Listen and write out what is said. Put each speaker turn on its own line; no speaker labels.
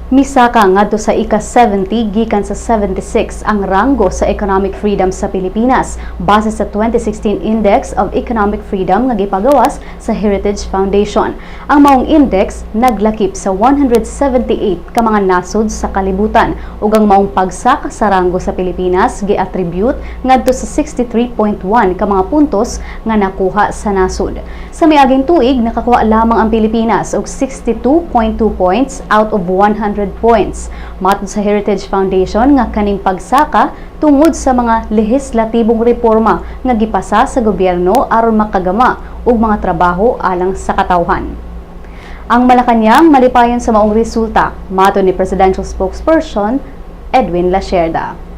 Misaka ngadto sa ika-70 gikan sa 76 ang ranggo sa economic freedom sa Pilipinas base sa 2016 Index of Economic Freedom nga gipagawas sa Heritage Foundation. Ang maong index naglakip sa 178 ka mga nasod sa kalibutan ug ang maong pagsaka sa ranggo sa Pilipinas gi-attribute ngadto sa 63.1 ka mga puntos nga nakuha sa nasod. Sa miaging tuig, nakakuha lamang ang Pilipinas og 62.2 points out of 100 points. Matod sa Heritage Foundation nga kaning pagsaka tungod sa mga lehislatibong reforma nga gipasa sa gobyerno aron makagama og mga trabaho alang sa katawhan. Ang Malacañang malipayon sa maong resulta, matod ni Presidential Spokesperson Edwin Lacierda.